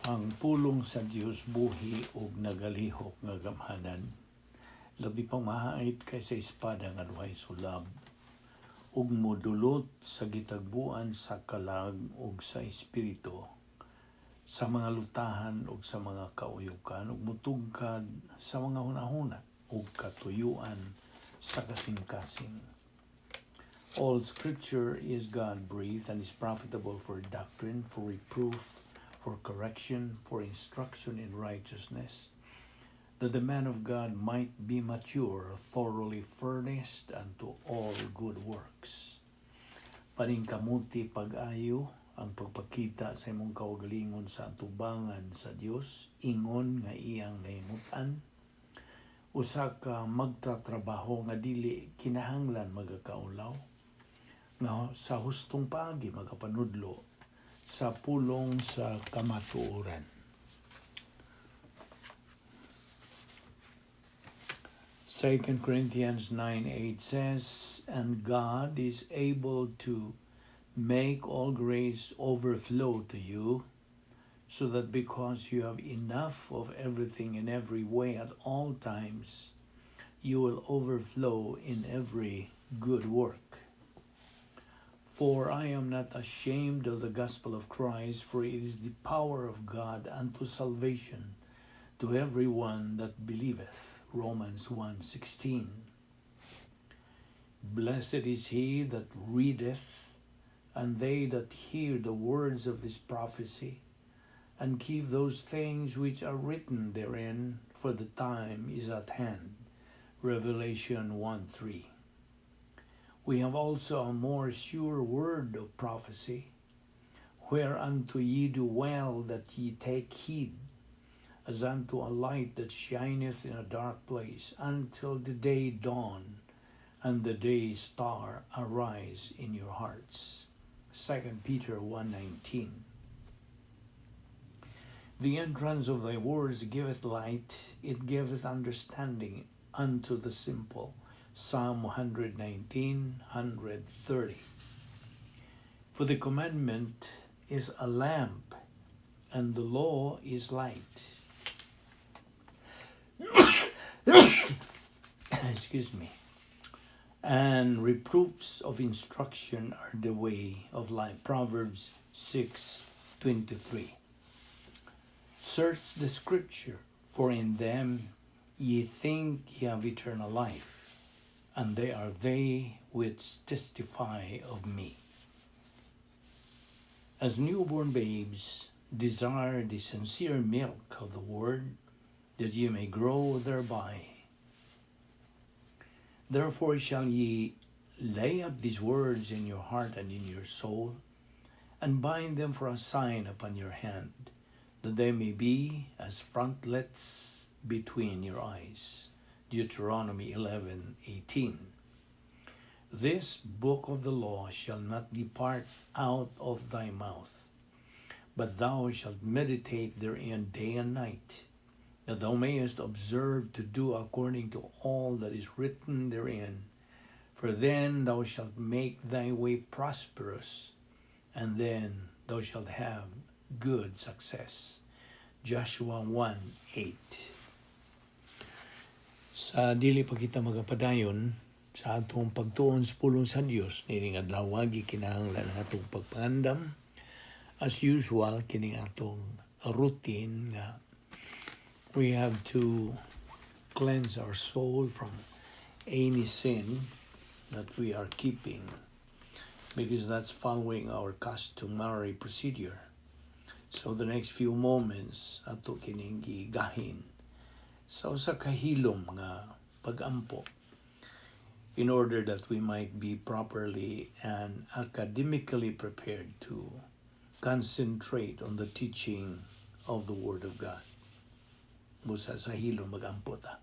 Ang pulong sa Dios buhi ug nagalihok nga gamhanan, labi pang mahait kaysa espada nga duhay sulab, ug modulot sa gitagbuan sa kalag ug sa espiritu, sa mga lutahan ug sa mga kauyukan, ug mutugkad sa mga hunahuna ug katuyuan sa kasing-kasing. All scripture is God-breathed and is profitable for doctrine, for reproof, for correction, for instruction in righteousness, that the man of God might be mature, thoroughly furnished unto all good works. Paningkamuti pag-ayo ang pagpakita sa imong kaugalingon sa atubangan sa Dios, ingon nga iyang nahimutan, usa ka magtatrabaho nga dili kinahanglan magakaulaw, nga sa hustong paagi magapanudlo sa pulong sa kamatuoran. 2 Corinthians 9:8 says, "And God is able to make all grace overflow to you, so that because you have enough of everything in every way at all times, you will overflow in every good work. For I am not ashamed of the gospel of Christ, for it is the power of God unto salvation to everyone that believeth." Romans 1:16. Blessed is he that readeth, and they that hear the words of this prophecy, and keep those things which are written therein, for the time is at hand. Revelation 1:3. We have also a more sure word of prophecy, whereunto ye do well that ye take heed, as unto a light that shineth in a dark place, until the day dawn, and the day star arise in your hearts. 2 Peter 1:19. The entrance of thy words giveth light, it giveth understanding unto the simple. Psalm 119:130. For the commandment is a lamp, and the law is light. Excuse me. And reproofs of instruction are the way of life. Proverbs 6:23. Search the scripture, for in them ye think ye have eternal life, and they are they which testify of me. As newborn babes, desire the sincere milk of the word, that ye may grow thereby. Therefore shall ye lay up these words in your heart and in your soul, and bind them for a sign upon your hand, that they may be as frontlets between your eyes. Deuteronomy 11:18. This book of the law shall not depart out of thy mouth, but thou shalt meditate therein day and night, that thou mayest observe to do according to all that is written therein. For then thou shalt make thy way prosperous, and then thou shalt have good success. Joshua 1:8. Sa dili pa kita magapadayon sa atong pagtuon sa pulong sa Dios nining adlaw, gikinahanglan ang atong pagpangandam. As usual, kining atong routine nga we have to cleanse our soul from any sin that we are keeping, because that's following our customary procedure. So the next few moments ato kining gigahin sa usa ka hilom nga pagampo, in order that we might be properly and academically prepared to concentrate on the teaching of the Word of God. Busa sa hilom magampo ta.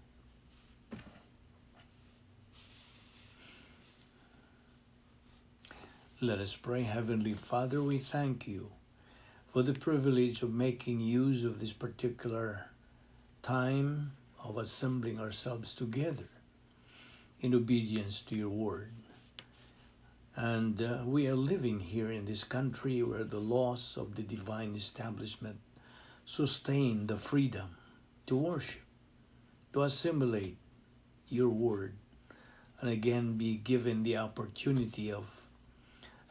Let us pray. Heavenly Father, we thank you for the privilege of making use of this particular time of assembling ourselves together in obedience to your word. And we are living here in this country where the laws of the divine establishment Sustain the freedom to worship, to assimilate your word, and again be given the opportunity of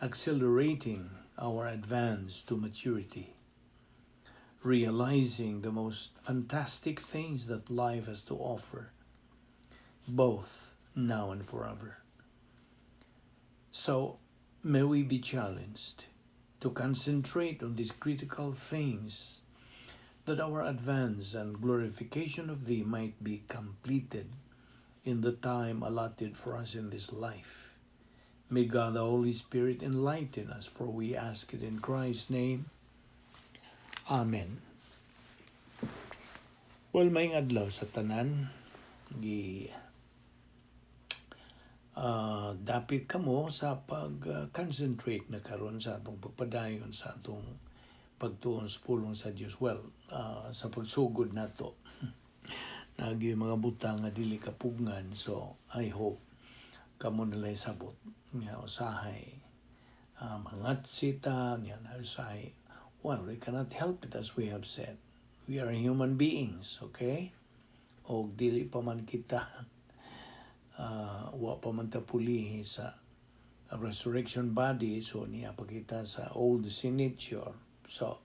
accelerating our advance to maturity, realizing the most fantastic things that life has to offer, both now and forever. So, may we be challenged to concentrate on these critical things, that our advance and glorification of Thee might be completed in the time allotted for us in this life. May God the Holy Spirit enlighten us, for we ask it in Christ's name. Amen. Well, maayong adlaw sa tanan, gi dapit kamo sa pag-concentrate na karon sa atong pagpadayon sa atong pagtuon sa pulong sa Dios. Well, sa pagsugod nato, nagi mga butang nga dili kapugngan, so I hope kamo nalay sabot nga usahay mangatsi ta niya na usahay. Well, we cannot help it. As we have said, we are human beings, okay? Og dili pa man kita, wa pa man ta pulihi sa resurrection body, so niya pa kita sa old sin nature. So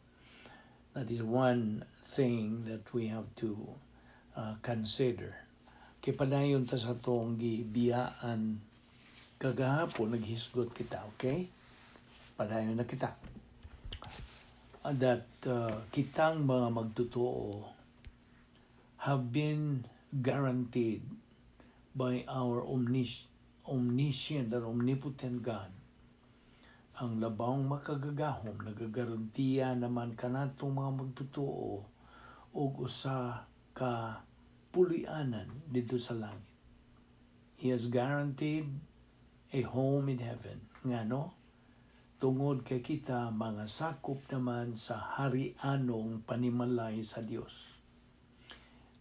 that is one thing that we have to consider. Kay padayon ta sa atong gibiyaan kagahapon, naghisgot kita, okay? Padayon na kita. That kitang mga magtotoo have been guaranteed by our omniscient and omnipotent God. Ang labawng makagagahom nagagarantiya naman kanatong mga magtotoo og usa ka puloy-anan didto sa langit. He has guaranteed a home in heaven. Ngano? Tungod kay kita mga sakop naman sa harianong panimalay sa Dios.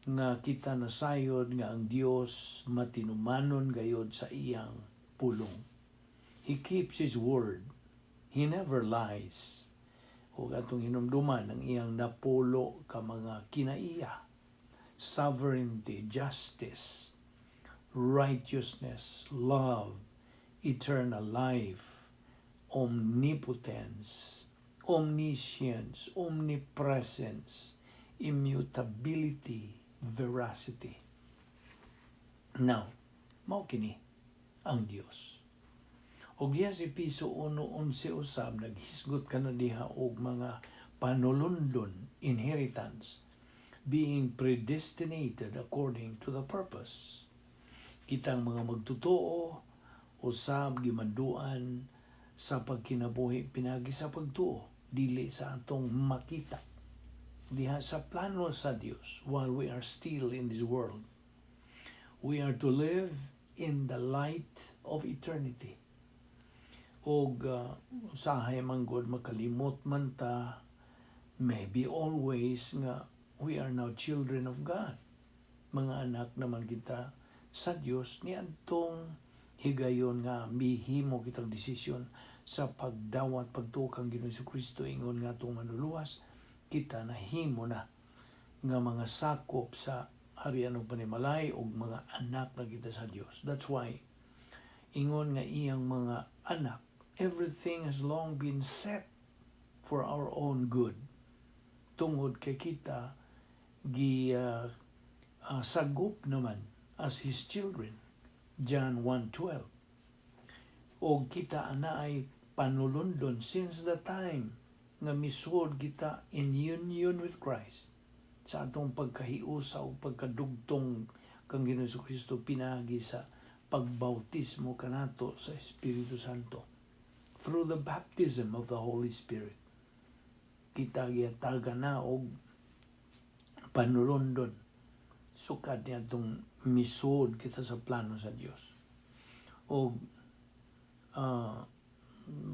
Nga kita nasayod nga ang Dios matinumanon gayod sa iyang pulong. He keeps His word. He never lies. Ug atong hinumduman ang iyang napulo ka mga kinaiya: sovereignty, justice, righteousness, love, eternal life, omnipotence, omniscience, omnipresence, immutability, veracity. Now, mao kini ang Dios. Og diha sa Epeso 1:11 usab naghisgot ka na diha og mga panulundon, inheritance, being predestinated according to the purpose. Kitang mga magtotoo usab gimanduan sa pagkinabuhi pinagi sa pagtuo, dili sa atong makita. Diha sa plano sa Dios, while we are still in this world, we are to live in the light of eternity. Og usahay man gud makalimot man ta, maybe always, nga we are now children of God. Mga anak naman kita sa Dios niadtong higayon nga mihimo kitag desisyon sa pagdawat, pagtuo kang Ginoong Kristo ingon nga atong manluluwas. Kita nahimo na nga mga sakop sa harianong panimalay ug mga anak na kita sa Dios. That's why ingon nga iyang mga anak, everything has long been set for our own good. Tungod kay kita gi sagop naman as His children. John 1:12. Og kita anaay panulundon since the time nga misuod kita in union with Christ sa atong pagkahiusa o pagkadugtong kang Ginoong Kristo pinagi sa pagbautismo kanato sa Espiritu Santo, through the baptism of the Holy Spirit. Kita gihatagan na og panulundon sukad niadtong misuod kita sa plano sa Dios. Og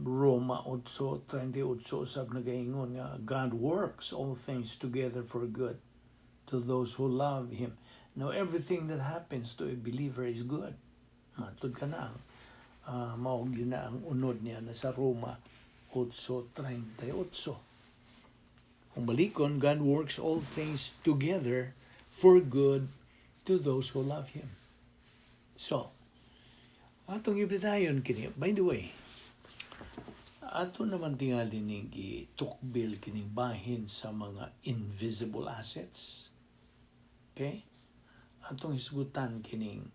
Roma 8:38 usab nagaingon nga God works all things together for good to those who love Him. Now, everything that happens to a believer is good. Matud ka na ang mao gyud na ang unod niya na sa Roma 8:38. Kung balikon, God works all things together for good to those who love Him. So, atong ipadayon kini. By the way, ato naman tingali ning gitukbil kining bahin sa mga invisible assets. Okay? Atong hisgutan kining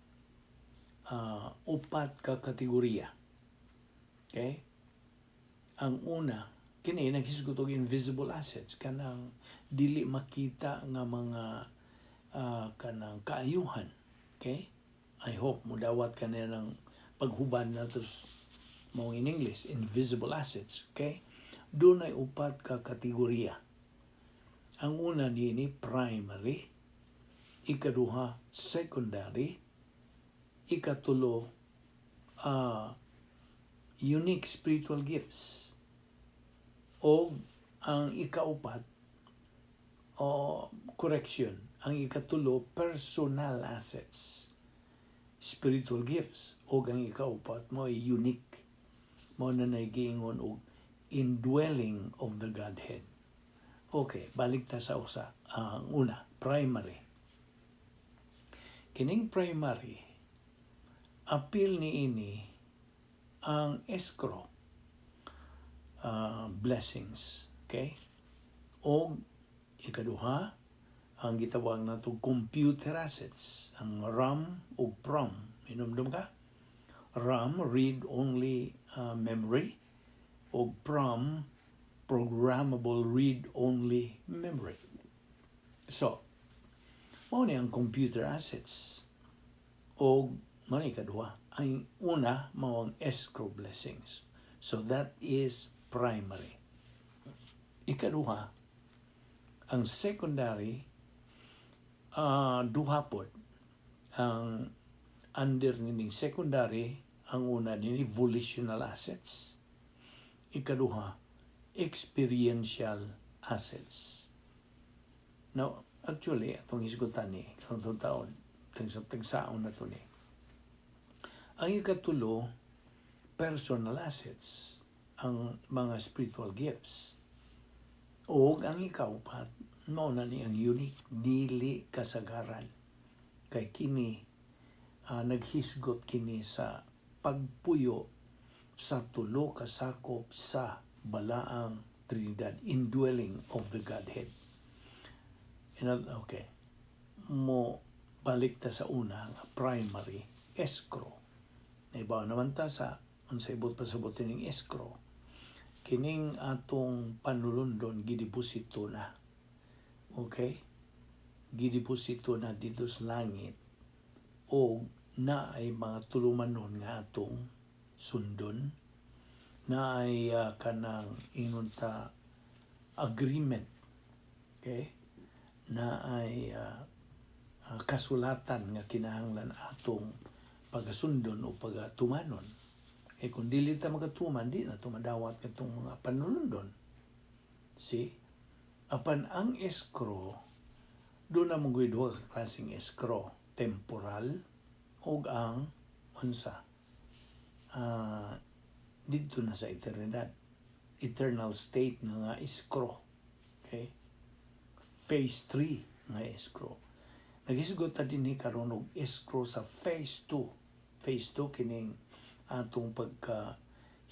upat ka kategorya. Okay? Ang una, kini naghisgot og invisible assets, kanang dili makita nga mga kanang kaayuhan. Okay? I hope mudawat ka na ng paghuban nato mo in English, invisible assets. Okay? Doon ay upat ka kategorya. Ang una niini, primary, ikaduha, secondary, ikatulo, unique spiritual gifts, o ang ikaupat, o correction, ang ikatulo, personal assets, spiritual gifts, o ang ikaupat mo ay unique, mo na giingon og indwelling of the Godhead. Okay, balik ta sa usa. Ang una, primary. Kining primary, apil ni ini ang escrow blessings. Okay? O ikaduha, ang gitawag nato computer assets, ang RAM ug PROM. Hinumdum ka? RAM, read only memory, o PROM, programmable read only memory. So, mao ni ang computer assets. O mao ni ikaduha. Ang una mao ang escrow blessings. So that is primary. Ikaduha, ang secondary, duha pod. Ang under nining secondary, ang una nini, volitional assets. Ikaduha, experiential assets. Now, actually, atong hisgutan ni karong taon, tagsa tagsaon na to ni. Ang ikatulo, personal assets, ang mga spiritual gifts. O ang ikaupat, mao na ni ang unique, dili kasagaran. Kay kini, naghisgot kini sa pagpuyo sa tulo ka sakop sa balaang Trinidad, indwelling of the Godhead. Okay. Mo balik ta sa una nga primary, escrow. Naibaw naman ta sa unsay buot pasabot ning escrow. Kining atong panulundon, gideposito na. Okay? Gideposito na dito sa langit o na ay mga tulumanon nga atong sundon, na ay kanang ingon ta agreement, okay, na ay kasulatan nga kinahanglan atong pagasundon o pagatumanon. Eh kung dili ta magatuman, di na tumadawat katong mga panulundon. See? Apan ang escrow, doon na mong duha ka klaseng escrow, temporal ug ang unsa, didto na sa eternidad, eternal state nga escrow. Okay, phase 3 nga escrow. Naghisgot ta dinhi karon og escrow sa phase 2. Phase 2, kining atong pagka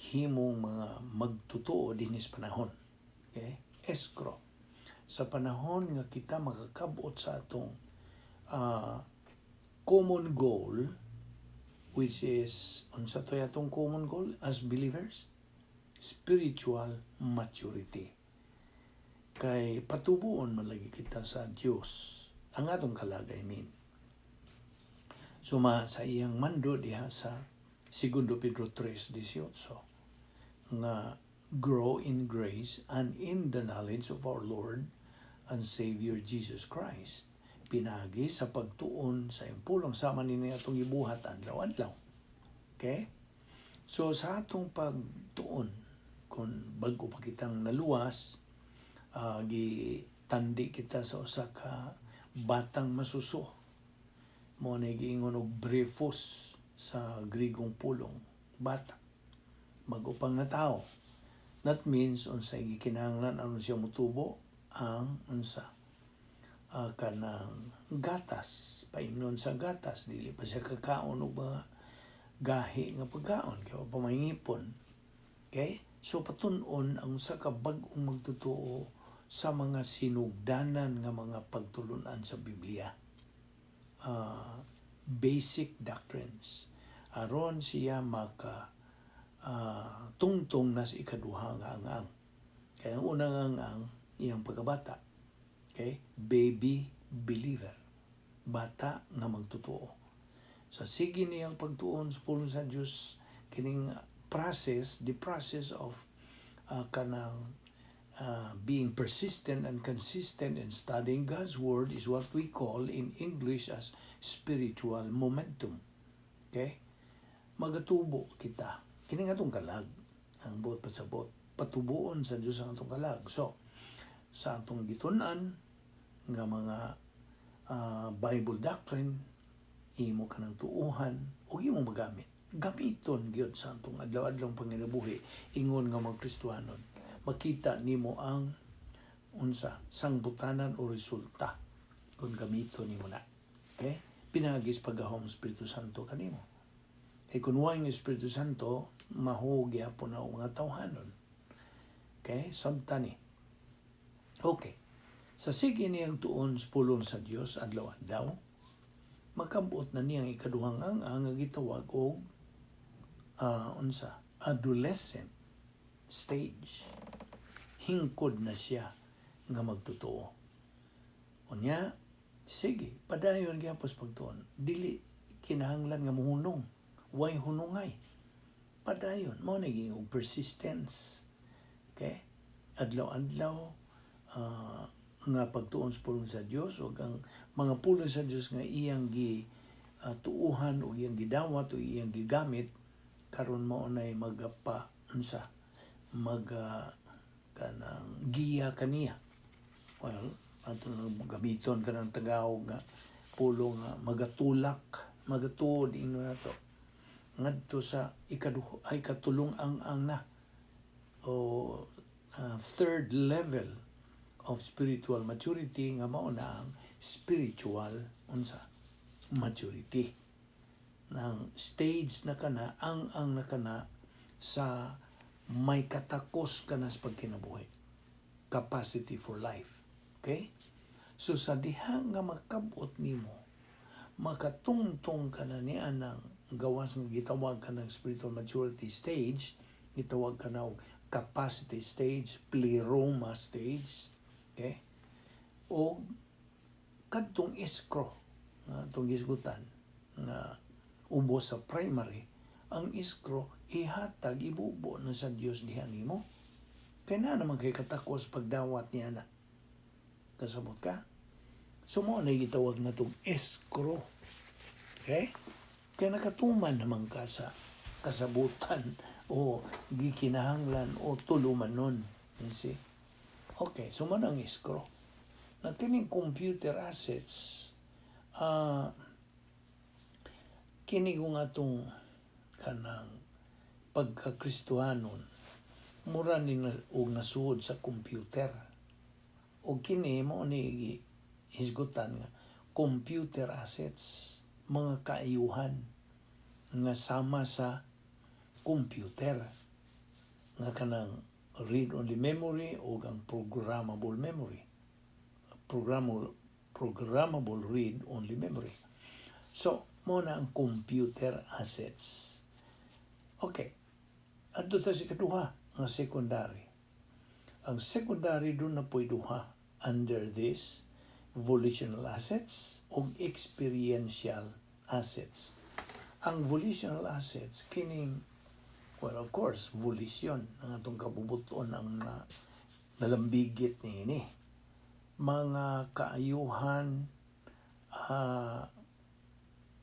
himong mga magtotoo dinhi sa panahon. Okay? Escrow sa panahon nga kita makakabot sa atong common goal, which is, unsa to atong common goal as believers? Spiritual maturity. Kay patubuon man lagi kita sa Dios ang atong kalag, I mean, suma sa iyang mando diha sa Segundo Pedro 3:18 nga "Grow in grace and in the knowledge of our Lord and Savior Jesus Christ," pinaagi sa pagtuon sa iyang pulong sama nini atong gibuhat adlaw-adlaw. Okay? So sa atong pagtuon, kung bago pa kitang naluwas, gitandi kita sa usa ka batang masuso. Mo na giingon og brephos sa Grigong pulong, bata. Bag-o pang natao. That means unsay gikinahanglan aron siya motubo? ang unsa, kanang gatas, paimnon sa gatas, dili pa siya kakaon og mga gahi nga pagkaon kay wa pa mahingipon. Okay? So patun-on ang usa ka bag-ong magtotoo sa mga sinugdanan nga mga pagtulunan sa Biblia. Basic doctrines. Aron siya maka tungtong na sa ikaduha nga ang-ang. Kaya ang unang ang-ang, iyang pagkabata. Okay? Baby believer. Bata nga magtotoo. Sa sige niyang pagtuon sa pulong sa Dios, kining process, the process of kanang being persistent and consistent in studying God's Word is what we call in English as spiritual momentum. Okay? Magatubo kita. Kini nga atong kalag, ang buot pasabot, patubuon sa Dios ang atong kalag. So, sa atong gitun-an nga mga Bible doctrine, imo kanang tuuhan ug imo magamit. Gamiton gyud sa atong adlaw-adlaw panginabuhi ingon nga mga Kristohanon. Makita nimo ang unsa, sangbutanan o resulta kung gamiton nimo na. Okay? Pinaagi sa paggahom Espiritu Santo kanimo. Kay kung way ng Espiritu Santo, mahuo gyapon na ang mga tawhanon. Okay? Sabta ni. Okay. Sa sige niyang tuon sa pulong sa Dios adlaw-adlaw, makabot na niyang ikaduhang ang nga gitawag og unsa, adolescent stage. Hingkod na siya nga magtotoo. Unya, sige, padayon gyapon sa pagtuon. Dili kinahanglan nga muhunong. Way hunungay. Padayon mao na og persistence. Okay? Adlaw-adlaw nga pagtuon sa pulong sa Dios ug ang mga pulong sa Dios nga iyang gi tuuhan o iyang gidawat o iyang gigamit karon, mao nay magapa unsa, maga kanang giya kaniya. Well, ato nang gamiton kanang Tagalog nga pulong nga magatulak, magatuod ingon nato ngadto sa ikaduha ay katulong ang na o third level of spiritual maturity nga mao na ang spiritual unsa, maturity ng stage na kana ang na kana sa may katakos ka na sa pagkinabuhi, capacity for life. Okay? So sa diha nga makabot nimo, makatungtong ka na niya ng gawas nga gitawag ka ng spiritual maturity stage, gitawag ka na og capacity stage, pleroma stage. Okay? O kadtong escrow nga atong gisgutan nga ubos sa primary, ang escrow ihatag, ibubo na sa Dios diha nimo. Kay na naman kay katakos pagdawat niya na. Kasabot ka? So mo na gitawag na tong escrow. Okay? Kaya nakatuman naman ka sa kasabutan o gikinahanglan o tuluman nun. You see? Okay, so mo ang escrow. Na kining computer assets, kini kung atong kanang pagkakristohanon, mura ni na, og nasuod sa computer. O kini mo ni hisgutan nga computer assets, mga kaayuhan nga sama sa computer nga kanang read-only memory o ang programmable memory. Programmable read-only memory. So, mo na ang computer assets. Okay. Adto ta sa ikaduha nga secondary. Ang secondary, duna po'y duha under this: volitional assets o experiential assets. Ang volitional assets kining, well, of course, volition ang atong kabubuton ang na, nalambigit niini. Mga kaayuhan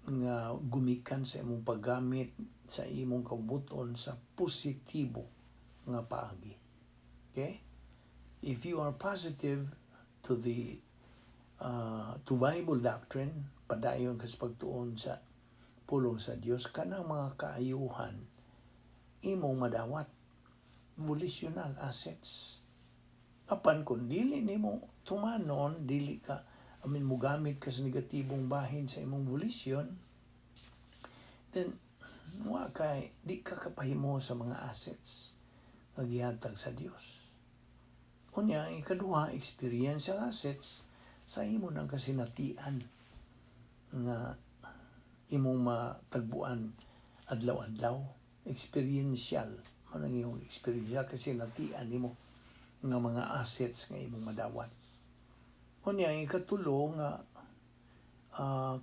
nga gumikan sa imong paggamit sa imong kabubuton sa positibo nga paagi. Okay? If you are positive to Bible doctrine, padayon ka sa pagtuon sa pulong sa Dios, kanang mga kaayuhan imong madawat, volitional assets. Apan kung dili nimo tumanon, dili ka, I mean, mugamit ka sa negatibong bahin sa imong volition, then wa kay di ka kapahimo sa mga assets nga gihatag sa Dios. Unya, ang ikaduha, experiential assets sa imo ng kasinatian nga imong matagbuan adlaw-adlaw, experiential man ang imong experiential kasinatian nimo nga mga assets nga imong madawat. Unya, ang ikatulo nga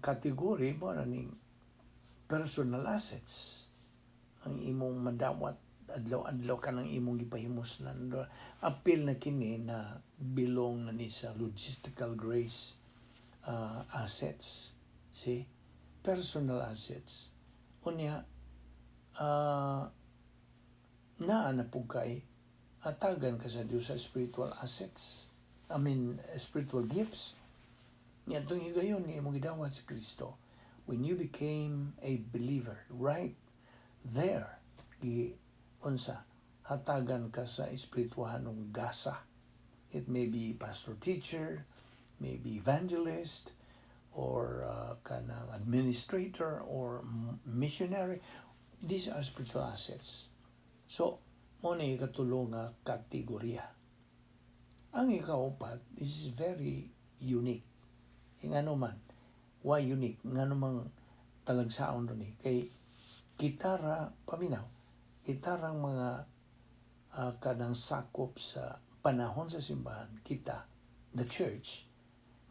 category mo na ning personal assets, ang imong madawat adlaw-adlaw ka ng imong gipahimuslan. Apil na kini na belong na ni sa logistical grace assets. See? Personal assets. Unya, naa na pud kay hatagan ka sa Dios sa spiritual assets. I mean, spiritual gifts. Nya itong higayon nga imong gidawat sa Kristo. When you became a believer, right there, gi unsa, hatagan ka sa espirituhanong gasa. It may be pastor teacher, may be evangelist, or kanang administrator or missionary. These are spiritual assets. So, mao ni ikatulo nga kategorya. Ang ikaupat, this is very unique. Ngano man, why unique? Ngano mang talagsaon ron ni? Kay kitara, paminaw, kitarang mga kanang sakop sa panahon sa simbahan, kita, the church,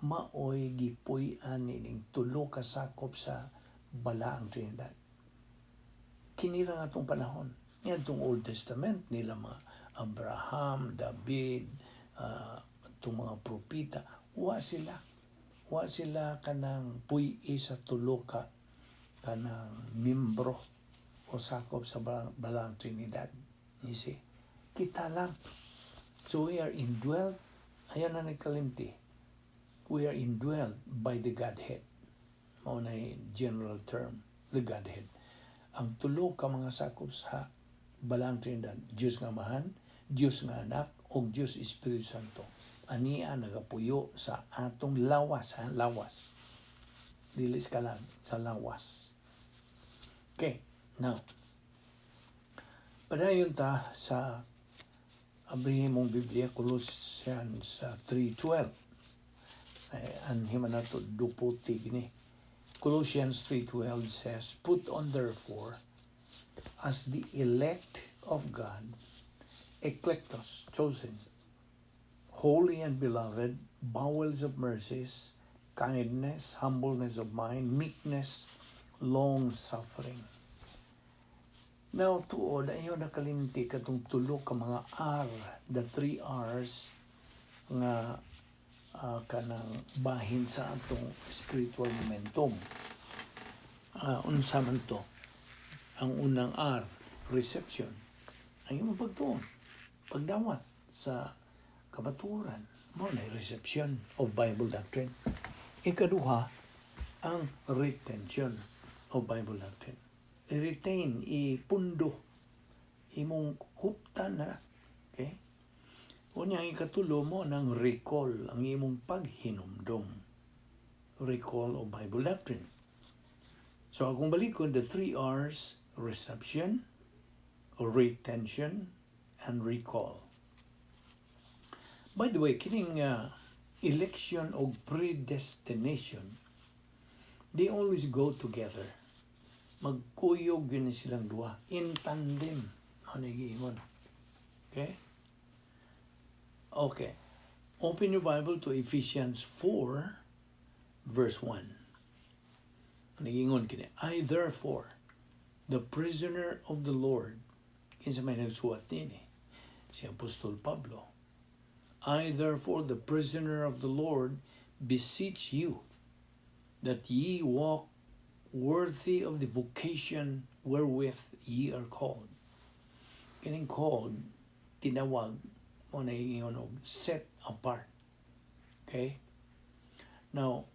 maoy gipuy-an nining tulo ka sakop sa Balaang Trinidad. Kini ra atong panahon. Niadtong Old Testament nila mga Abraham, David, atong mga propeta, wa sila. Wa sila kanang puy-i sa tulo ka kanang membro o sakop sa Balaang Trinidad. You see? Kita lang. So we are indwelt, ayan na nagkalimti. We are indwelt by the Godhead. Mao na general term, the Godhead. Ang tulo ka mga sakop sa Balaang Trinidad, Diyos nga Amahan, Diyos nga Anak, ug Diyos Espiritu Santo. Ania nagapuyo sa atong lawas, ha? Lawas. Dili sa kalag, sa lawas. Okay, now, padayon ta sa abrihin mong Biblia, Colossians 3:12. Ay, anhi man nato duputi gini. Colossians 3:12 says, "Put on therefore as the elect of God, eklektos, chosen, holy and beloved, bowels of mercies, kindness, humbleness of mind, meekness, long suffering." Now, tuod, ayaw nakalimti katong tulo ka mga R, the three R's, nga kanang bahin sa atong spiritual momentum. Unsa man to? Ang unang R, reception. Ang imong pagtuon, pagdawat sa kabaturan, mao na reception of Bible doctrine. Ikaduha, ang retention of Bible doctrine. I-retain, ipundo, imong huptan na. Okay? Unya, ang ikatulo mao nang recall, ang imong paghinumdom. Recall of Bible doctrine. So, akong balikon, the three R's, reception, retention, and recall. By the way, kining election o predestination, they always go together. Magkuyog yun silang duha. In tandem. Ano giingon? Okay? Okay. Open your Bible to Ephesians 4, verse 1. Nagingon kini, "I therefore, the prisoner of the Lord," kinsa may nagsuwat nini? Si Apostol Pablo. "I therefore, the prisoner of the Lord, beseech you that ye walk worthy of the vocation wherewith ye are called." Kining called, tinawag, mao na ingon og set apart. Okay? Now,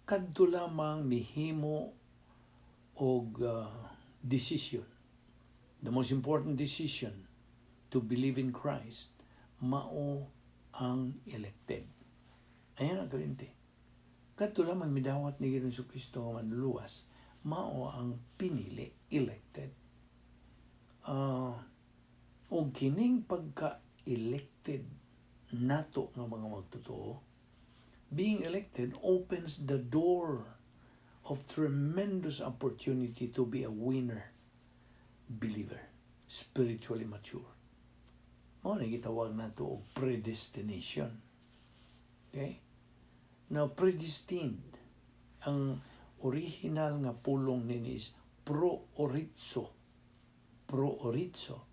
kadto lamang mihimo og decision. The most important decision to believe in Christ, mao ang elected. Ayan ang kalimti. Kadto lamang midawat ni Ginoong Kristo nga Manluluwas, mao ang pinili, elected. Og kining pagka-elected nato nga mga magtotoo, being elected opens the door of tremendous opportunity to be a winner, believer, spiritually mature. Mao na gitawag nato og predestination. Okay? Now, predestined, ang original nga pulong nini is proorizo. Proorizo,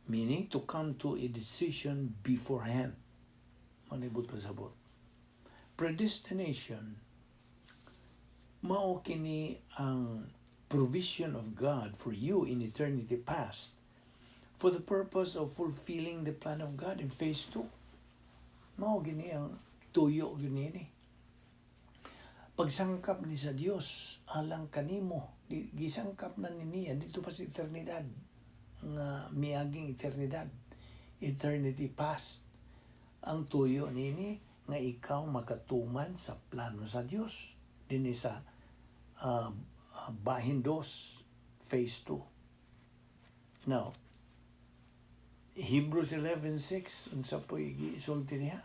meaning to come to a decision beforehand. Manibot pasabot. Predestination, mao kini ang provision of God for you in eternity past for the purpose of fulfilling the plan of God in phase 2. Mao gini ang tuyo gini ni. Pagsangkap ni sa Dios alang kanimo, gisangkap na ni niya dito pa sa eternidad nga miaging eternidad, eternity past. Ang tuyo nini nga ikaw makatuman sa plano sa Dios dinhi sa bahin dos, phase 2. Now, Hebrews 11:6, unsa po gisulti niya?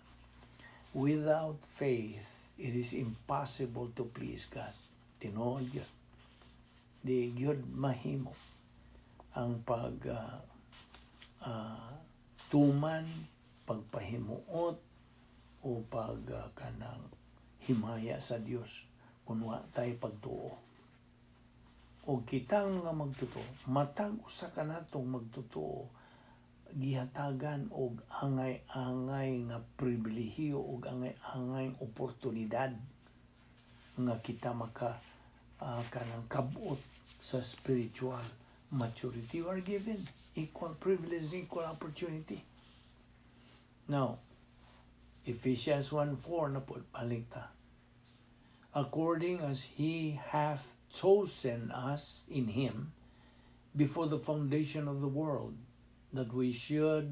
Without faith, it is impossible to please God. Tinuod gyud. Di gyud mahimo ang pag tuman, pagpahimuot o pag kanang himaya sa Dios kung wa tay pagtuo. O kitang mga magtotoo, matag usa ka natong magtotoo gihatagan og angay-angay nga pribilehiyo og angay-angay oportunidad nga kita maka kanang kabot sa spiritual maturity. You are given equal privilege, equal opportunity. Now, Ephesians 1:4 na po, balik ta. According as He hath chosen us in Him before the foundation of the world, that we should,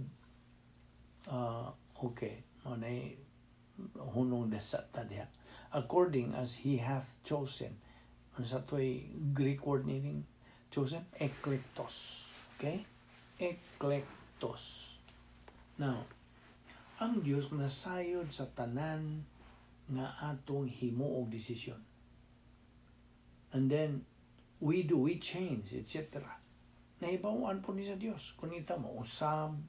okay, mao na hunong desa ta diha. According as He hath chosen. Unsa to'y Greek word meaning chosen? Eklektos. Okay? Eklektos. Now, ang Dios nasayod sa tanan nga atong himuog desisyon. And then, we do, we change, etc. Nahibawan po ni sa Dios. Kung ita mo, usab,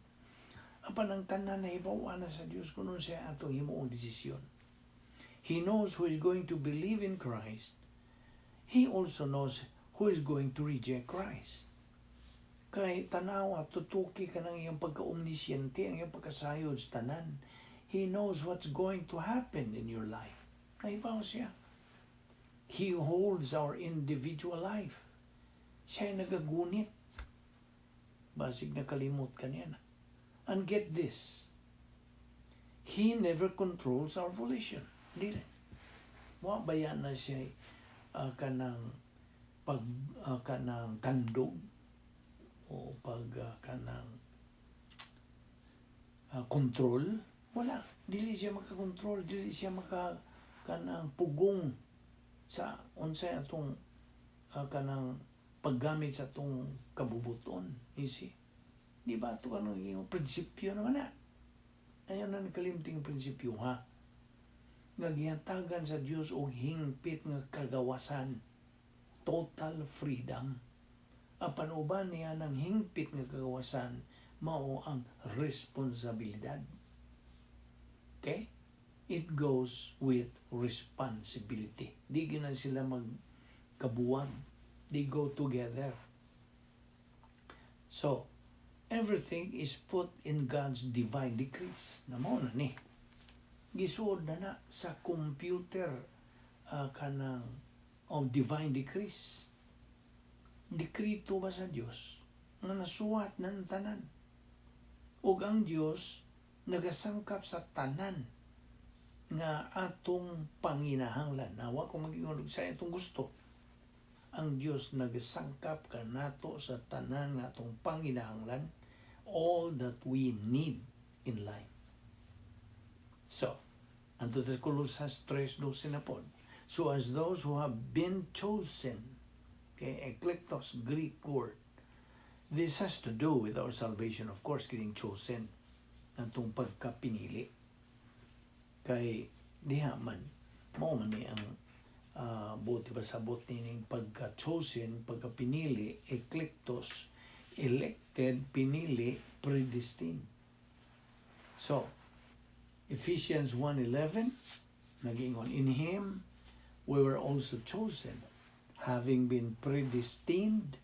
apan ang tanan nahibawan na sa Dios kung siya atong himuong desisyon. He knows who is going to believe in Christ. He also knows who is going to reject Christ. Kay tanawa, tutuki ka ng iyang pagka-omnisciente, ang iyang pagkasayod sa tanan. He knows what's going to happen in your life. Nahibaw siya. He holds our individual life. Siya ay nagagunit. Basig nakalimot ka niya na. And get this, He never controls our volition. Dili. Wa baya na siya kanang pag kanang tandog o pag kanang control. Wala, dili siya makakontrol, dili siya maka kanang pugong sa unsay atong kanang paggamit sa atong kabubuton, you see? Di ba ito kanang yung prinsipyo naman na? Ayaw na nakalimting prinsipyo, ha, nga gihatagan sa Dios og hingpit nga kagawasan, total freedom. Apan uban niya ng hingpit nga kagawasan mao ang responsibilidad. Okay? It goes with responsibility. Di gina sila magkabuwag. They go together. So, everything is put in God's divine decrees. Na mao na ni. Gisuod na na sa computer kanang of divine decrees. Dekrito ba sa Dios nga nasuwat ng tanan. Ug ang Dios nagasangkap sa tanan nga atong panginahanglan. Nawa ko mag-ingon sa atong gusto. Ang Dios nagasangkap kanato sa tanan nga atong panginahanglan, all that we need. in line. So, anto sa Colosas 3:12 na pod. So as those who have been chosen, okay, eklektos, Greek word. This has to do with our salvation, of course, getting chosen. Atong pagkapinili. Kay diha man, mao man ni ang buot ipasabot nining pagka-chosen, pagka-pinili, eklektos, elected, pinili, predestined. So, Ephesians 1:11, nagingon, "In Him we were also chosen, having been predestined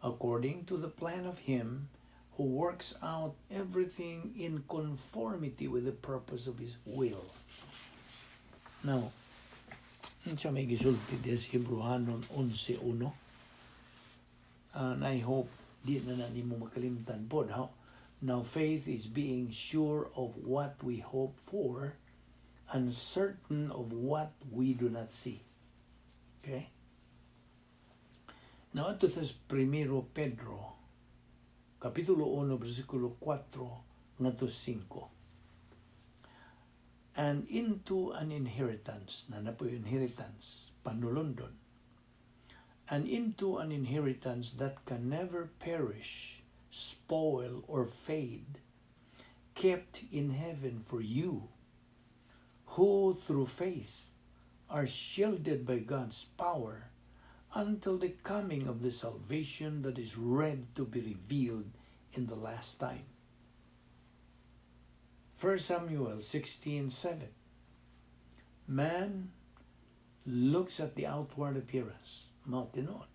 according to the plan of Him who works out everything in conformity with the purpose of His will." Now, unsa may gisulti diha sa Hebreohanon 11:1? And I hope di na na nimo makalimtan pod how. "Now faith is being sure of what we hope for and certain of what we do not see." Okay? Now, ito sa Primero Pedro, Kapitulo 1, versikulo 4 ngadto 5. "And into an inheritance," na na po yung inheritance, panulundon, "and into an inheritance that can never perish, spoil, or fade, kept in heaven for you, who through faith are shielded by God's power until the coming of the salvation that is ready to be revealed in the last time." 1 Samuel 16:7. "Man looks at the outward appearance." Mao tinuod.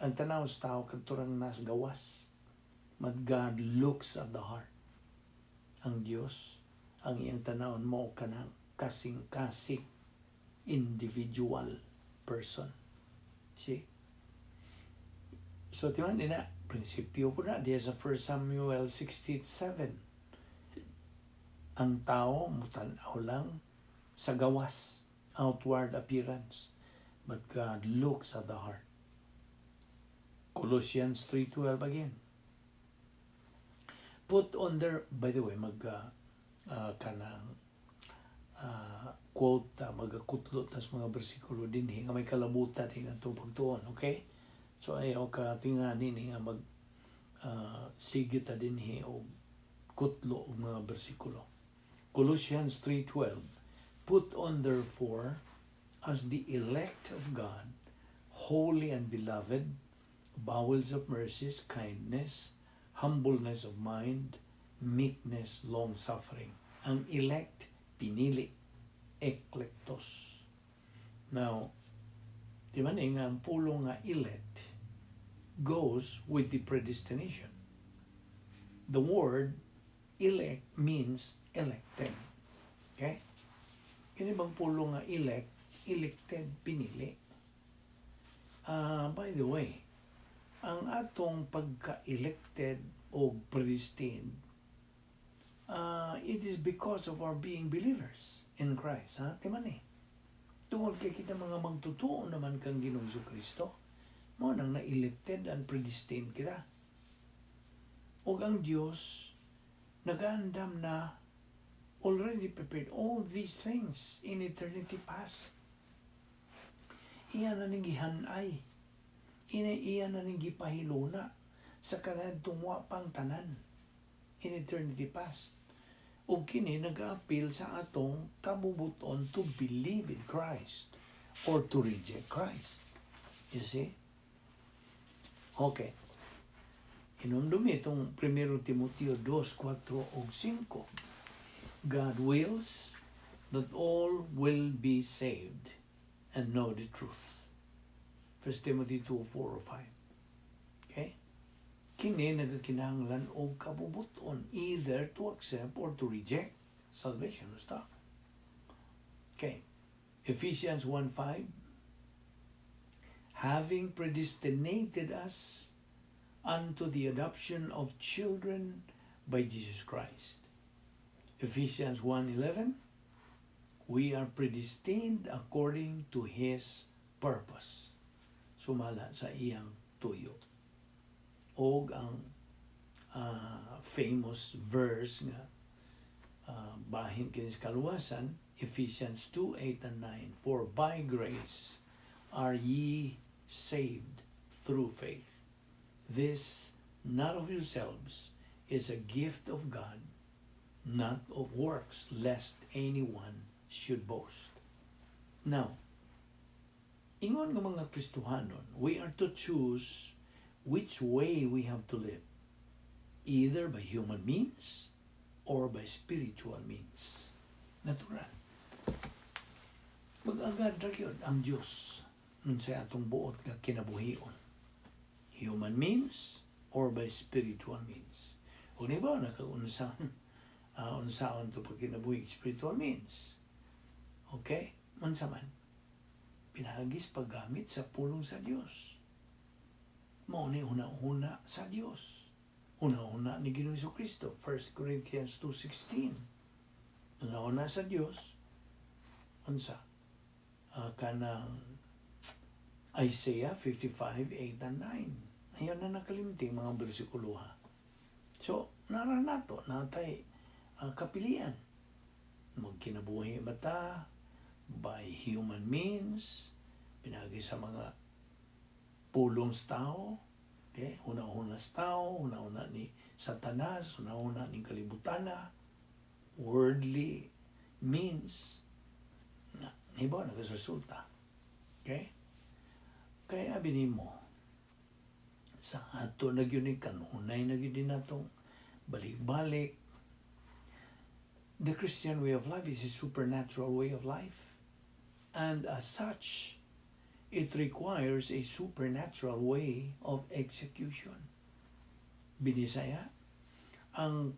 Ang tanaw sa tao kadto rang nas gawas. "But God looks at the heart." Ang Dios, ang iyang tanawon mo kanang kasing-kasing individual person. See? So, timan din na, prinsipyo po na, diya sa 1 Samuel 16:7. Ang tao, mutanaw lang sa gawas, outward appearance. But God looks at the heart. Colossians 3:12 again. Put on their, by the way, mag kanang quote, magakutlo tas mga bersikulo dinhi nga may kalabutan din atong pagtuon, okay? So ayaw ka tingani ni nga mag sige ta dinhi og kutlo og mga bersikulo. Colossians 3:12. "Put on therefore as the elect of God, holy and beloved, bowels of mercies, kindness, humbleness of mind, meekness, long suffering." Ang elect, pinili, eklektos. Now, di ba nga ang pulong nga elect goes with the predestination. The word elect means elected. Okay? Kini bang pulong nga elect, elected, pinili. By the way, ang atong pagka-elected o predestined, it is because of our being believers in Christ. Ha? Timan eh. Tungod kay kita mga magtutuo naman kang Ginoong Kristo, mao nang na-elected and predestined kita. Og ang Dios nagaandam na, already prepared all these things in eternity past. Iya na ning gihanay. Ina iya na ning gipahiluna sa kanadtong wa pang tanan in eternity past. Ug kini nag-appeal sa atong kabubuton to believe in Christ or to reject Christ. You see? Okay. Inumdumi itong 1 Timoteo 2, 4 ug 5. "God wills that all will be saved and know the truth." 1 Timothy 2, 4 or 5. Okay? Kini nagakinahanglan og kabubuton either to accept or to reject salvation. Stop. Okay. Ephesians 1:5. "Having predestinated us unto the adoption of children by Jesus Christ." Ephesians 1:11. "We are predestined according to His purpose." Sumala sa iyang tuyo. Og ang famous verse nga Bahin kini sa kaluwasan, Ephesians 2:8 and 9, "For by grace are ye saved through faith. This not of yourselves, is a gift of God, not of works, lest anyone should boast." Now, ingon nga mga Kristohanon, we are to choose which way we have to live, either by human means or by spiritual means. Natural. Mag-agad ra gyud ang Dios sa atong buot nga kinabuhion. Human means or by spiritual means. O di ba nakaunsa unsaon to pagkinabuhi spiritual means? Okay? Unsa man? Pinaagi sa paggamit sa pulong sa Dios. Mao ni una-una sa Dios. Una-una ni Ginoong Kristo, 1 Corinthians 2:16. Una-una sa Dios, unsa? Kanang Isaiah 55:8 and 9. Ayun na nakalimting mga bersikulo ha. So, nara nato, natay kapilian. Magkinabuhi ba ta by human means, pinaagi sa mga pulong sa tao, okay? Una-una sa tao, una-una ni Satanas, una-una ni kalibutana, worldly means, na, iba nagresulta. Okay? Kaya abi nimo, sa ato na gyud ni kanunay na gyud natong balik-balik, the Christian way of life is a supernatural way of life. And as such, it requires a supernatural way of execution. Binisaya, ang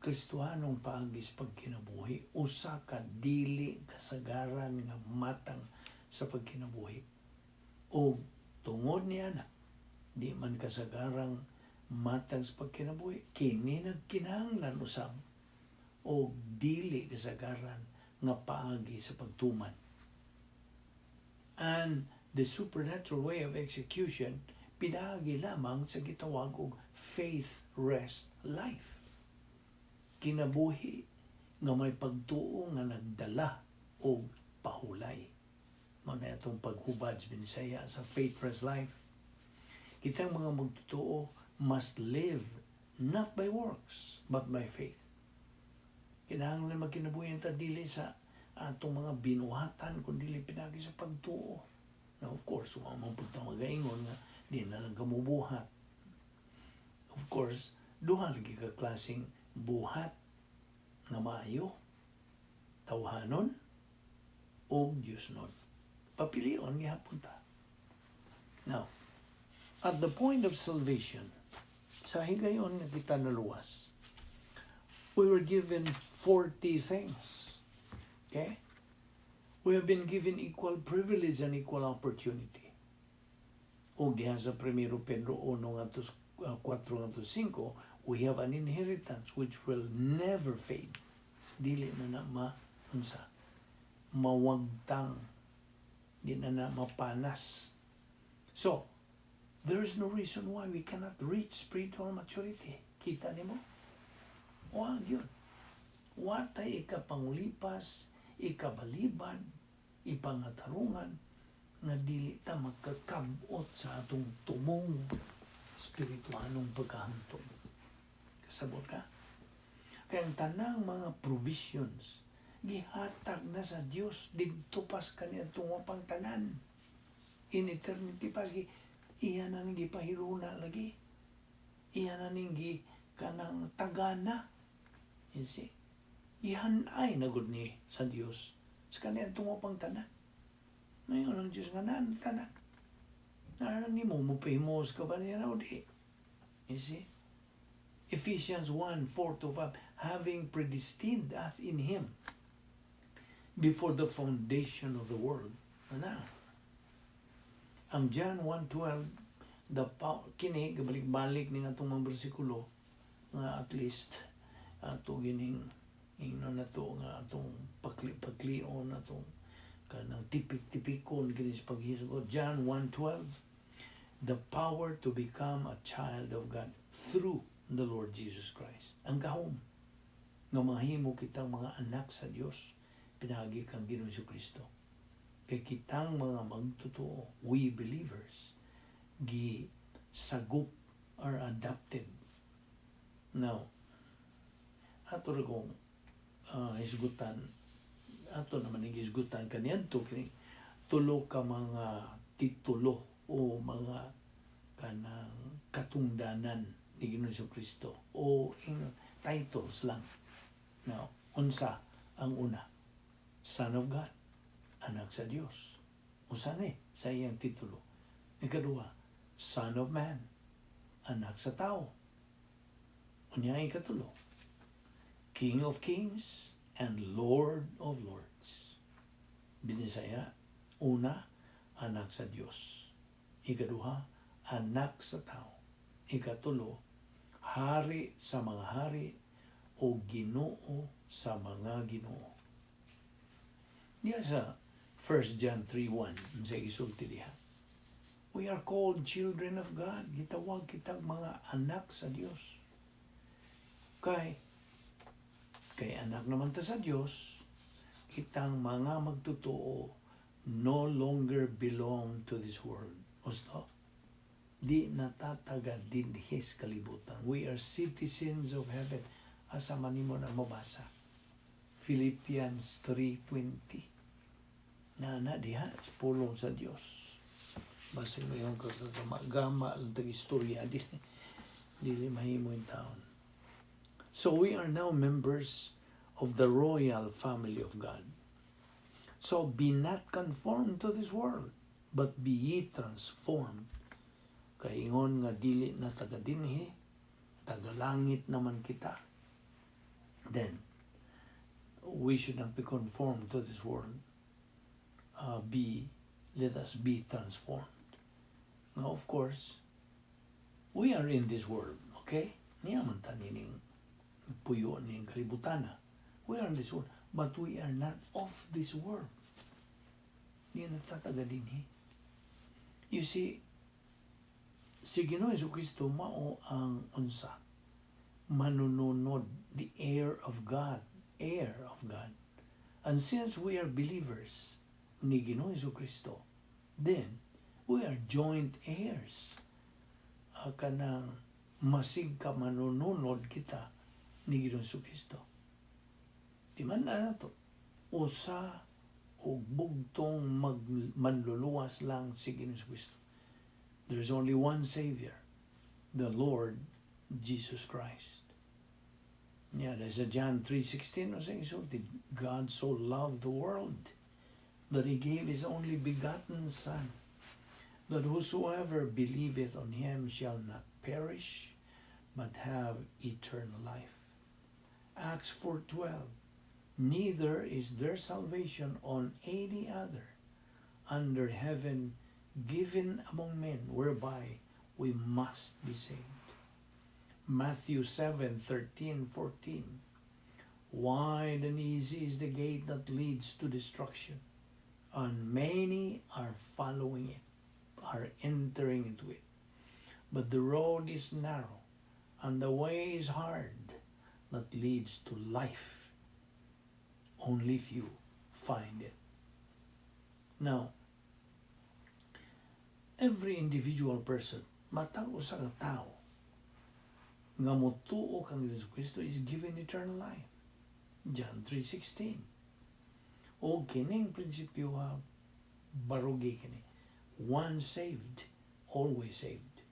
Kristohanong paagi sa pagkinabuhi, usa ka dili kasagaran nga matang sa pagkinabuhi. O tungod niya na, di man kasagarang matang sa pagkinabuhi, kini nagkinahanglan usab og dili kasagaran nga paagi sa pagtuman. And the supernatural way of execution pinaagi lamang sa gitawag og faith rest life. Kinabuhi nga may pagtuo nga nagdala og pahulay. Mao na atong paghubad sa Binisaya sa faith rest life. Kitang mga magtotoo must live not by works but by faith. Kinahanglan magkinabuhi ta dili sa atong mga binuhatan kun dili pinaagi sa pagtuo. Now, of course, wa man pud ta magaingon nga di na lang kamubuhat. Of course, duha lagi ka klaseng buhat nga maayo. Tawhanon o Diyosnon. Papilion gihapon ta. Now, at the point of salvation, sa higayon nga kita naluwas, we were given 40 things. Okay? We have been given equal privilege and equal opportunity. O diha sa 1 Pedro 1 ngadto 4 ngadto 5, we have an inheritance which will never fade. Dili na na ma unsa mawagtang, di na na mapanas. So, there is no reason why we cannot reach spiritual maturity. Kita nimo? Wa yun. Wa tay ikapangulipas, ikabalibad, ipangatarungan nga dili ta magkakabot sa atong tumong spiritualong pagkahantong. Kasabot ka? Kaya ang tanang mga provisions gihatag na sa Dios didto pas kaniadtong wapang tanan. In eternity past, iya na ning gipahiruna lagi. Iya na ning gi kanang tagana. You see? Gihanay na gud ni sa Dios sa kaniadtong wapang tanan. Mayon ang Dios nga naan tanan. Naan nimo mupahimos ka ba niya na o di? You see? Ephesians 1, 4 to 5, having predestined us in Him before the foundation of the world. Ano? Ang John 1:12, the kini, gabalik-balik ni atong mga bersikulo, nga at least, ato gining, ingnon na to nga atong paklion, atong kanang tipik-tipikon kini sa paghisgot. John 1:12, the power to become a child of God through the Lord Jesus Christ. Ang gahom. Nga mahimo kitang mga anak sa Dios pinaagi kang Ginoong Kristo. Kay kitang mga magtotoo, we believers, gi sagup, are adopted. Now, ato ra kong hisgutan, ato naman ang hisgutan kaniadto kini tulo ka mga titulo o mga kanang katungdanan ni Ginoong Kristo o in titles lang. Now, unsa ang una? Son of God, anak sa Dios. Usa ni sa iyang titulo. Ikaduha, Son of Man, anak sa tao. Unya ang ikatulo, King of Kings and Lord of Lords. Binisaya, una, anak sa Dios. Ikaduha, anak sa tao. Ikatulo, hari sa mga hari o Ginoo sa mga ginoo. Diya sa 1 John 3:1, sa gisulti diha, we are called children of God. Gitawag kitang mga anak sa Dios. Kay anak naman ta sa Dios, kitang mga magtotoo no longer belong to this world. Gusto? Di na ta taga dinhi sa kalibutan. We are citizens of heaven. Asa man nimo na mabasa? Philippians 3:20. Na diha pulong sa Dios. Basin mo yung kagama-gama lang tag istorya, dili mahimo in taon. So we are now members of the royal family of God. So be not conformed to this world, but be ye transformed. Kaingon nga dili na taga dinhi, taga langit naman kita. Then we should not be conformed to this world. Be let us be transformed. Now, of course, we are in this world, okay? Niya man ta nining puyo ning kalibutana. We are in this world, but we are not of this world. Di na ta taga dinhi. You see, si Ginoo Kristo mao ang unsa? Manununod, the heir of God, heir of God. And since we are believers ni Ginoo Kristo, then we are joint heirs. Kanang masig ka manununod kita ni Ginoong Kristo. Di man na nato. Usa og bugtong manluluwas lang si Ginoong Kristo. There's only one Savior, the Lord Jesus Christ. Yeah, there's a John 3:16 o sa isulti, "God so loved the world that He gave His only begotten Son, that whosoever believeth on Him shall not perish, but have eternal life." Acts 4:12, "Neither is there salvation on any other under heaven given among men whereby we must be saved." Matthew 7:13, 14, "Wide and easy is the gate that leads to destruction, and many are following it, are entering into it. But the road is narrow, and the way is hard that leads to life. Only few find it." Now, every individual person, matag usa ka tao nga motuo kang Jesu Kristo, is given eternal life. John 3:16. O kining prinsipyo ha, barugi kini. Once saved, always saved.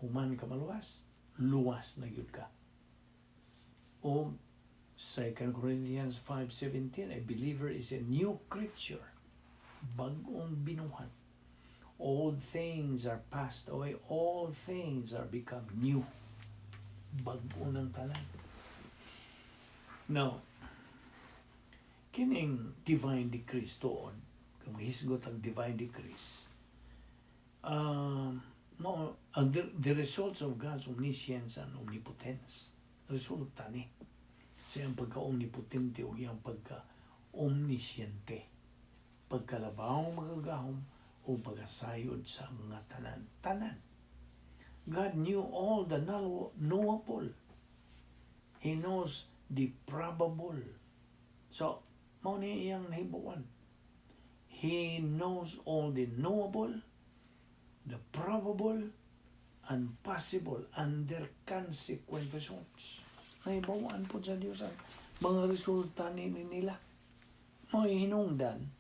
Human ka maluwas, luwas na gyud ka. O 2 Corinthians 5:17, a believer is a new creature. Bag-ong binuhat. Old things are passed away, all things are become new. Bag-o ng tanan. Now, kining divine decrees tuon, kung mahisgot ang divine decrees, no, ang the results of God's omniscience and omnipotence, resulta ni sa iyang pagka-omnipotente o iyang pagka-omnisciente, pagkalabawng makagagahom o pagkasayod sa mga tanan. Tanan. God knew all the knowable. He knows the probable. So, mao ni iyang nahibaw-an. He knows all the knowable, the probable, and possible, and their consequent results. Nahibaw-an pod sa Dios ang mga resulta ni nila. Mao hinungdan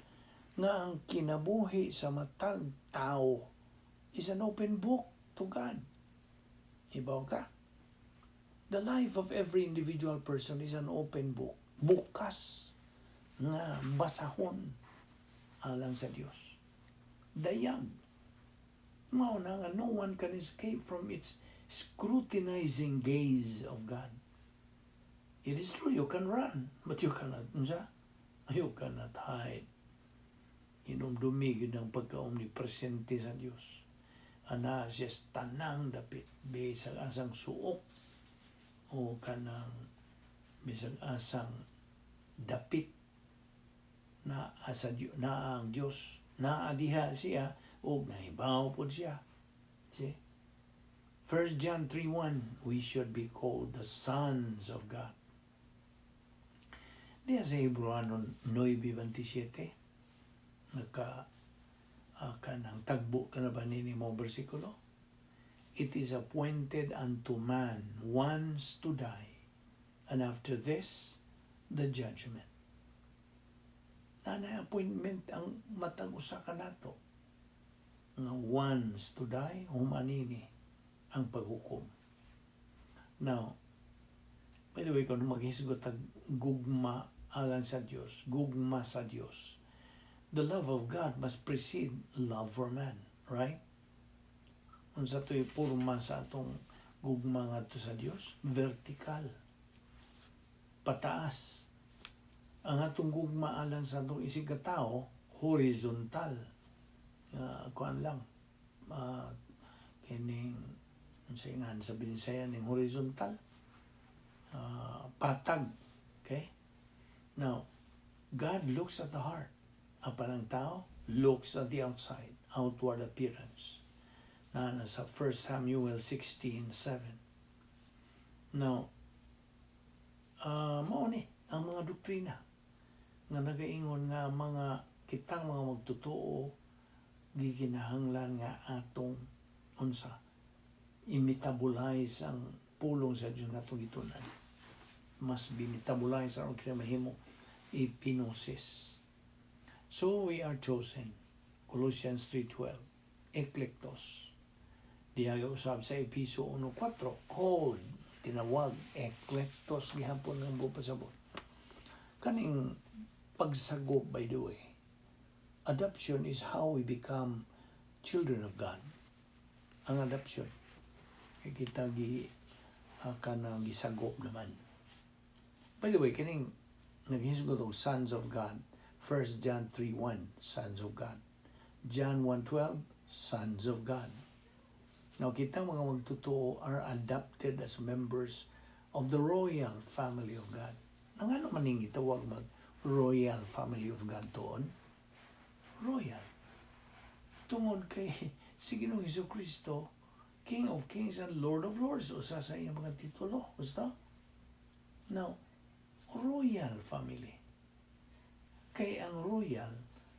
nga ang kinabuhi sa matag tao is an open book to God. Ibaw ka? The life of every individual person is an open book. Bukas nga basahon alang sa Dios. Dayag. Mao na nga no one can escape from its scrutinizing gaze of God. It is true, you can run, but you cannot, unsa? You cannot hide. Hinumdumi gyud ang pagka-omnipresente sa Dios. Ana siya sa tanang dapit, bisag asang suok o kanang bisag asang dapit na asa na ang Dios, naa diha siya ug nahibaw pod siya. See? 1 John 3:1, we should be called the sons of God. Diya sa Hebreano 9:27, naka kanang tagbo ka na ba nini mo bersikulo? "It is appointed unto man once to die, and after this, the judgment." Naa appointment ang matag usa ka nato nga once to die, human nini ang paghukom. Now, by the way, kung maghisgot tag gugma alang sa Dios, gugma sa Dios, the love of God must precede love for man, right? Unsa to'y porma sa atong gugma ngadto sa Dios? Vertical. Pataas. Ang atong gugma alang sa atong isig ka tao, horizontal. Kuan lang. Kining unsa nga sa Binisaya ning horizontal? Patag. Okay? Now, God looks at the heart. Apan ang tao looks at the outside, outward appearance. Na nasa 1 Samuel 16:7. Now, mao ni ang mga doktrina nga nagaingon nga mga kitang mga magtotoo gikinahanglan nga atong unsa, i-metabolize ang pulong sa Dios nga atong gitun-an. Must be metabolized aron kinamahimo epinosis. So we are chosen. Colossians 3:12. Eklektos. Diha usab sa Episo 1:4, called, tinawag, eklektos gihapon ng buong pasabot. Kaning pagsagop, by the way, adoption is how we become children of God. Ang adoption. Kay kita gi kanang gisagop naman. By the way, kining naghisgot og sons of God, 1 John 3:1, sons of God. John 1:12, sons of God. Now, kitang mga magtotoo are adopted as members of the royal family of God. Nangano man ning gitawag mag royal family of God tuon? Royal. Tungod kay si Ginoong Hesus Kristo, King of Kings and Lord of Lords, usa sa iyang mga titulo. Gusto? Now, royal family. Kay ang royal,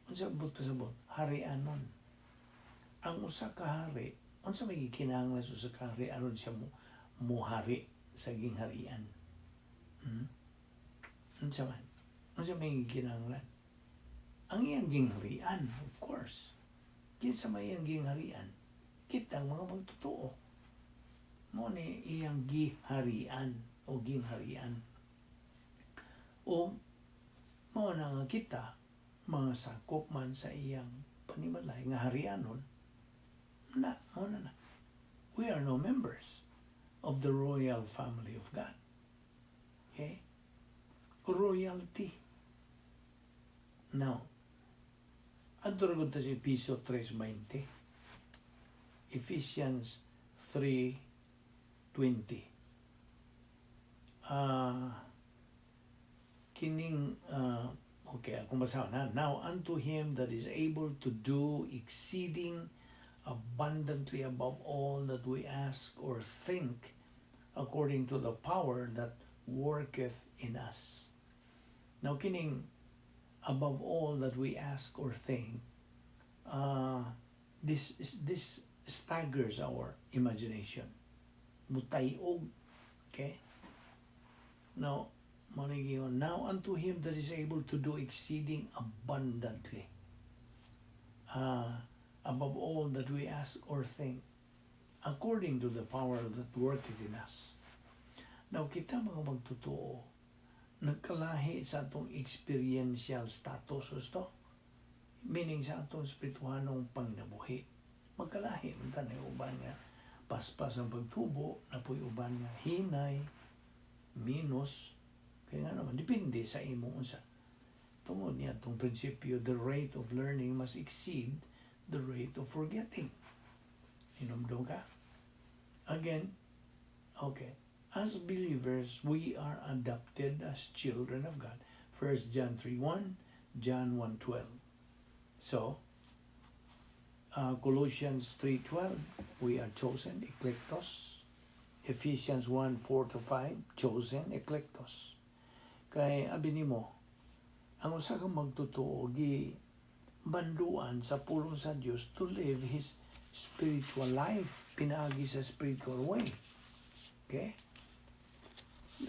unsa buot pasabot? Harianon. Ang usa ka hari, unsa may gikinahanglan sa usa ka hari aron siya mo muhari sa gingharian? Unsa man? Unsa may gikinahanglan? Ang iyang gingharian, of course. Kinsa may iyang gingharian? Kitang mga magtotoo. Mao ni iyang giharian o gingharian. O mao na nga kita mga sakop man sa iyang panimalay nga harianon na, mao na na. We are no members of the royal family of God. Okay? Royalty. Now, adto ra gud ta sa Episo 3:20. Ephesians 3:20. Kining okay, akong basahon na. "Now unto him that is able to do exceeding abundantly above all that we ask or think, according to the power that worketh in us. Now, kining above all that we ask or think, this staggers our imagination. Mutayog. Okay? Now, mao now unto him that is able to do exceeding abundantly above all that we ask or think, according to the power that worketh in us. Now, kita mga magtotoo, nagkalahi sa atong experiential status gusto. Meaning sa atong espirituhanong panginabuhi. Magkalahi man ta, uban nga paspas ang pagtubo, naa poy uban nga hinay, minus, kaya nga naman, depende sa imong unsa. Tungod niya itong prinsipyo, the rate of learning must exceed the rate of forgetting. Hinumdum ka? Again, okay. As believers, we are adopted as children of God. 1 John 3:1, John 1:12. So, Colossians 3:12, we are chosen, eklektos. Ephesians 1:4 to 5, chosen, eklektos. Kay abi nimo, ang usa ka magtotoo gi banduan sa pulong sa Dios to live his spiritual life pinaagi sa spiritual way. Okay?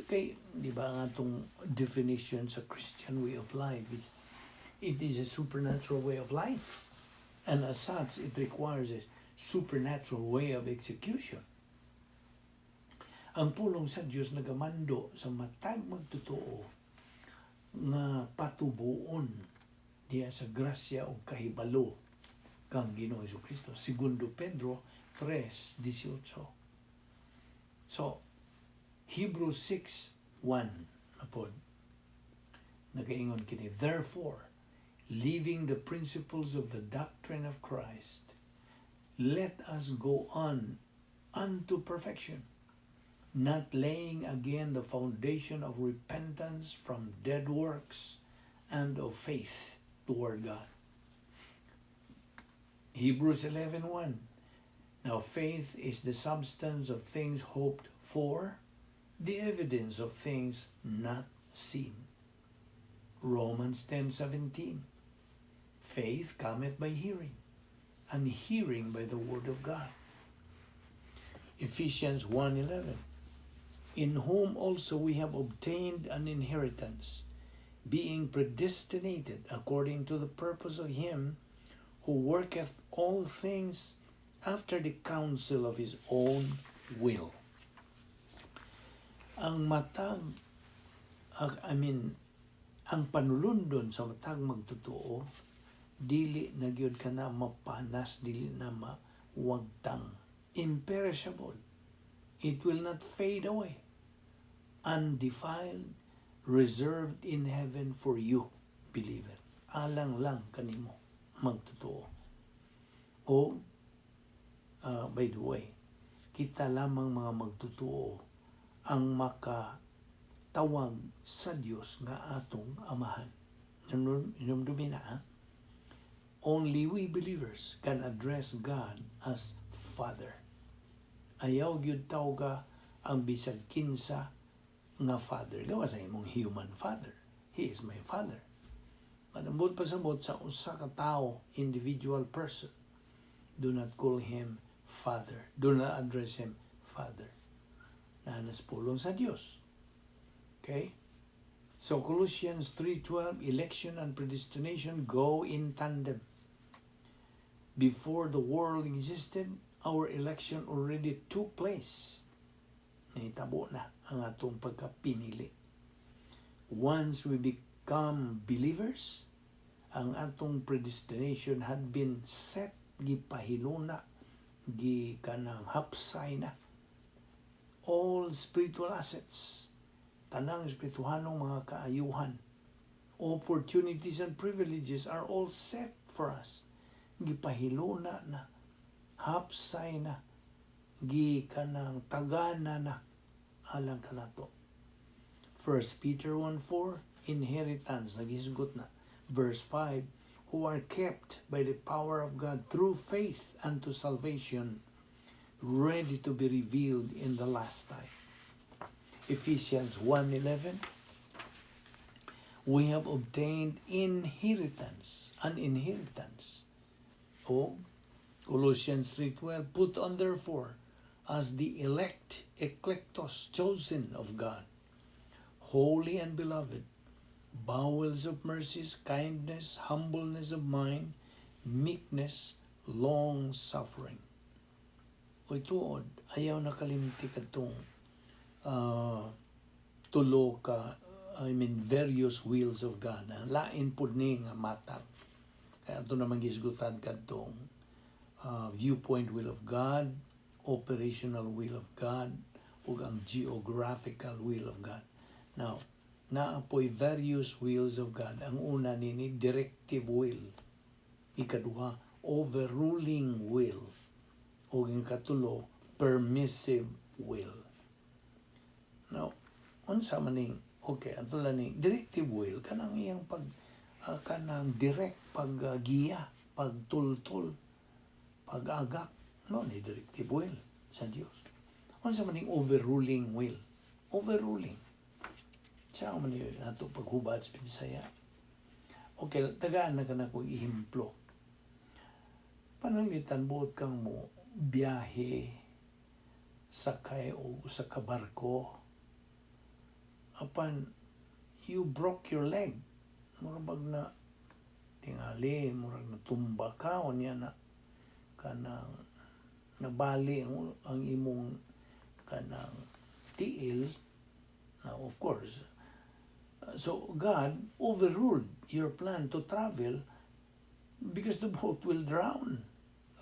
Kay di ba ang atong definition sa Christian way of life is it is a supernatural way of life. And as such, it requires a supernatural way of execution. Ang pulong sa Dios nagamando sa matag magtotoo nga patubuon diya sa grasya o kahibalo kang Ginoo Kristo. Segundo Pedro 3:18. So, Hebrews 6:1 na pod. Nagaingon kini, "Therefore, leaving the principles of the doctrine of Christ, let us go on unto perfection, not laying again the foundation of repentance from dead works and of faith toward God." Hebrews 11:1. Now faith is the substance of things hoped for, the evidence of things not seen. Romans 10:17. Faith cometh by hearing, and hearing by the word of God. Ephesians 1:11. In whom also we have obtained an inheritance, being predestinated according to the purpose of him who worketh all things after the counsel of his own will. Ang matag, I mean, ang panulundon sa matag magtotoo, dili na gyud ka na mapanas, dili na mawagtang. Imperishable. It will not fade away. Undefiled, reserved in heaven for you, believer. Alang lang kanimo magtotoo. O, by the way, kita lamang mga magtotoo ang makatawag sa Dios nga atong amahan. Hinumdumi na, ha? Only we believers can address God as Father. Ayaw gyud tawga ang bisag kinsa nga father. Gawas sa imong human father. He is my father. Manambot pasabot sa usa ka tawo, individual person. Do not call him father. Do not address him father. Naa na sa pulong sa Dios. Okay? So Colossians 3:12, election and predestination go in tandem. Before the world existed, our election already took place. Nahitabo na ang atong pagkapinili. Once we become believers, ang atong predestination had been set, gipahiluna, gi kanang hapsay na. All spiritual assets, tanang espirituhanong mga kaayuhan, opportunities and privileges are all set for us. Gipahiluna na, hapsay na, gi kanang tagana na alang kanato. 1 Peter 1:4, inheritance, naghisgot na. Verse 5, who are kept by the power of God through faith unto salvation, ready to be revealed in the last time. Ephesians 1:11, we have obtained inheritance, an inheritance. O Colossians 3:12, put on therefore as the elect, eklektos, chosen of God, holy and beloved, bowels of mercies, kindness, humbleness of mind, meekness, long suffering. Oy tuod, ayaw na kalimti kadtong tulo ka, I mean, various wills of God. Lain pud ni nga matang. Kaya ato naman gisgutan kadtong viewpoint will of God, operational will of God, ug ang geographical will of God. Now, naa poy various wills of God. Ang una nini, directive will. Ikaduha, overruling will. Ug ang katulo, permissive will. Now, unsa man ning, okay, ato lang ning directive will, kanang iyang pag kanang direct paggiya, pagtultol, pag-agak, no ni directive will sa Dios. Unsa man ning overruling will? Overruling. Siya man ni nato paghubad sa Bisaya. Okay, tagaan na ka na kong ehemplo. Pananglitan buot kang mo biyahe, sakay o usa ka barko, apan you broke your leg, murag bag na tingali, murag natumba ka o niya na kanang nabali ang imong kanang tiil. Now, of course, so God overruled your plan to travel because the boat will drown.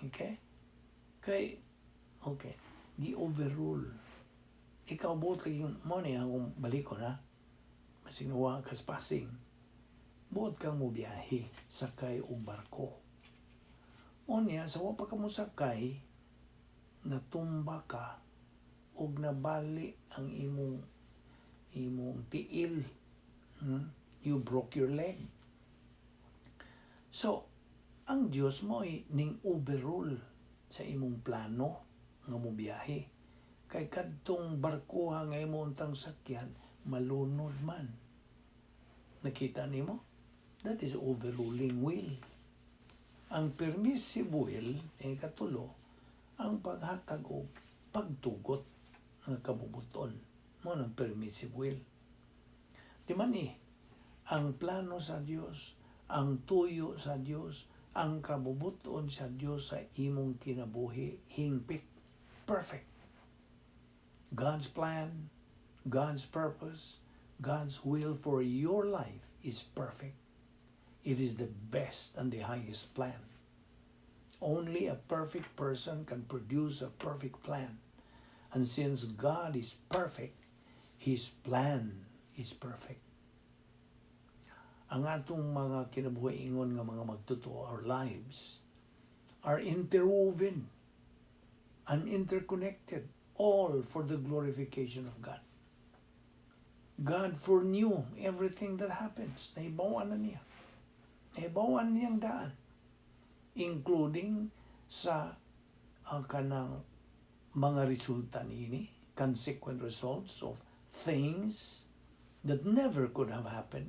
Okay, kay okay, gi overrule. Ikaw buot lagi mo ni akong baliko na basig nawa kas passing, buot kang mo biyahe, sakay og barko. Unya sa wa pa ka mo sakay, natumba ka og nabali ang imong tiil. You broke your leg. So ang Dios mo ay ning overrule sa imong plano nga mo biyahe kay kadtong barkuha nga imo untang sakyan, malunod man. Nakita nimo? That is overruling will. Ang permissive will eh katulo, ang paghatag og pagtugot nga kabubuton mo ng permissive will. Di man eh ang plano sa Dios, ang tuyo sa Dios, ang kabubuton sa Dios sa imong kinabuhi, hingpit, perfect. God's plan, God's purpose, God's will for your life is perfect. It is the best and the highest plan. Only a perfect person can produce a perfect plan. And since God is perfect, His plan is perfect. Ang atong mga kinabuhi, ingon nga mga magtotoo, our lives are interwoven and interconnected, all for the glorification of God. God foreknew everything that happens. Nahibawan na niya. Nahibawan niyang daan. Including sa kanang mga resulta niini, consequent results of things that never could have happened,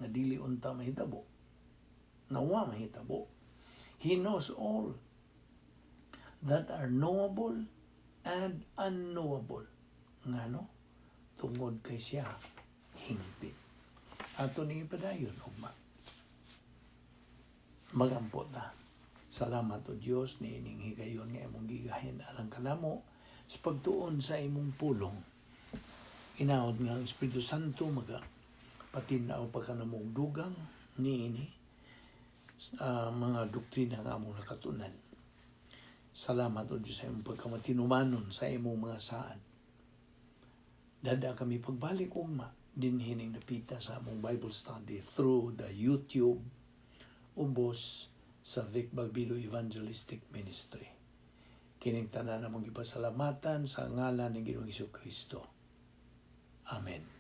na dili unta mahitabo, na wa mahitabo. He knows all that are knowable and unknowable. Ngano? Tungod kay siya hingpit. Ato ning ipadayon ugma. Magampo ta. Salamat, O Dios, niining higayon nga imong gigahin alang kanamo sa pagtuon sa imong pulong. Inaod nga ang Espiritu Santo maga patin-aw pa kanamo og dugang niini mga doktrina nga among nakatunan. Salamat, O Diyos, sa imong pagkamatinumanon sa imong mga saad. Dada kami pagbalik ugma dinhi ning dapita sa among Bible study through the YouTube ubos sa Vic Balbido Evangelistic Ministry. Kining tanan among gipasalamatan sa ngalan ni Ginoong Kristo. Amen.